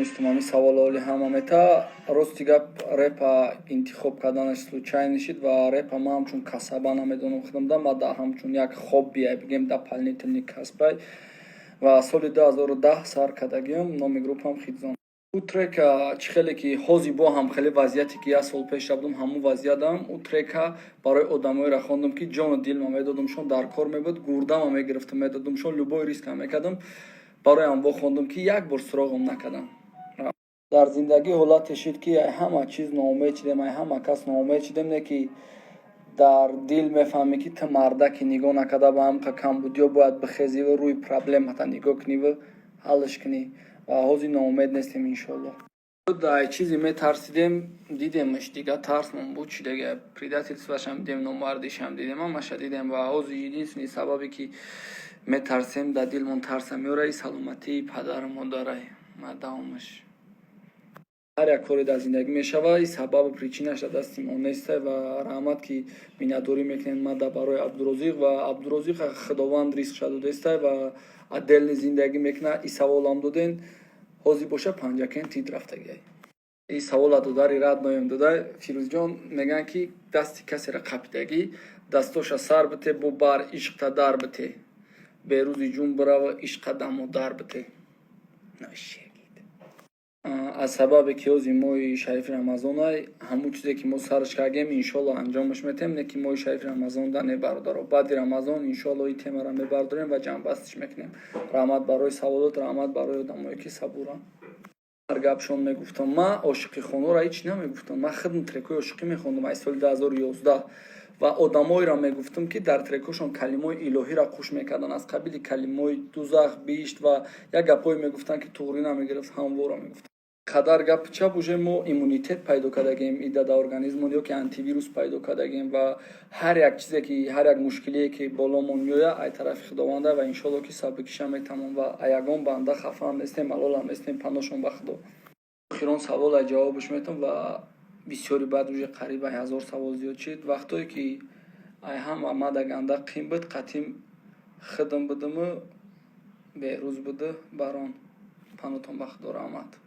Нистум, ҳамин савололи ҳама мета. Рости гап, репа интихоб карданаш случайно шид ва репа ман ҳамчун касаба намедонам худамда, ма да ҳамчун як хобби, бигем, дополнительный касбай. Ва соли 2010 сар кардагиам, номи группам «Хитзон». Ӯ трека чӣ хеле ки ҳозир бо ҳам хеле вазъияте ки як сол пеш будам, ҳамун вазъиятам. Ӯ трека барои одамоеро хондам, ки ҷону дилма медодамшон, дар кор мебуд, гурдама мегирифтам, медодамшон, любой рискам мекардам. Барои ҳам вохондам, ки як бор суроғам накардам. Дар зиндагӣ ҳолате шид, ки ай ҳама чиз ноумед шидем, ай ҳама кас ноумед шидем, не ки дар дил мефаҳмӣ, ки ту мардаки нигоҳ накарда ба ҳамқа камбудиё бояд бихезиву рӯи проблемата нигоҳ куниву ҳаллш кунӣ. Ва ҳозир ноумед нестем, иншоалло. Ай чизе метарсидем, дидемаш, дига тарсмон буд чи дига? Предательствашам дидем, номардишам дидем, ҳамаша дидем. Ва ҳозир единственный сабабе, ки метарсем, дар дилмон тарса меорад, саломатии падару модарай. Ма давомаш ҳар як коре дар зиндагӣ мешавад, и сабабу причинаш дар дасти мо неста. Ва раҳмат, ки миннатдорӣ мекунед мада барои Абдурозиқ. Ва Абдурозиқ Худованд ризқша додеста ва отдельный зиндагӣ мекунад. И саволам доден, ҳозир боша Панҷакен тид рафтагиай. И савола додари рад ноем дода. Фирӯзҷон, мегӯянд, ки дасти касеро қапидагӣ, дастоша сар бите, бо бар ишқта дар бите, берӯзи ҷун бирава, ишқа дамо дар бите. Аз сабабе ки ҳозир моҳи шарифи Рамазонай, ҳамун чизе ки мо сарш кардем, иншоалло, анҷомаш метаҳем. Не ки моҳи шарифи Рамазон да не, бародаро, баъди Рамазон, иншоалло, ин темаро мебардорем ва ҷамъбастиш мекунем. Раҳмат барои саволот, раҳмат барои одамое, ки сабуранд. Ҳар гапшон мегуфтам, ман ошиқи хонора ҳеҷ намегуфтам. Ман худм трекҳои ошиқӣ мехондам аз соли 2011 ва одамоеро мегуфтам, ки дар трекҳошон калимаҳои илоҳиро қуш мекарданд, аз қабили калимаҳои дузах, биҳишт ва як гапҳое мегуфтанд, ки туғрӣ намегирифт, ҳамворо мегуфтанд. Қадар гапи чап, уже мо иммунитет пайдо кардагем ида дар организмон ё ки антивирус пайдо кардагем. Ва ҳар як чизе ки, ҳар як мушкилие ки боломон меояд, ай тарафи Худованда ва иншоалло, ки сабркиша метавон. Ва ягон банда хафаам нестем, малолам нестем, паношон ба Худо. Охирон савол ай ҷавобаш метам ва бисёри баъд уже қариб ай 1000 савол зиёд шид. Вақтое ки ай ҳама мада ганда қим буд, қатим хидм будуму Беҳрӯз буду. Барон, панотон ба Худо, раҳмат.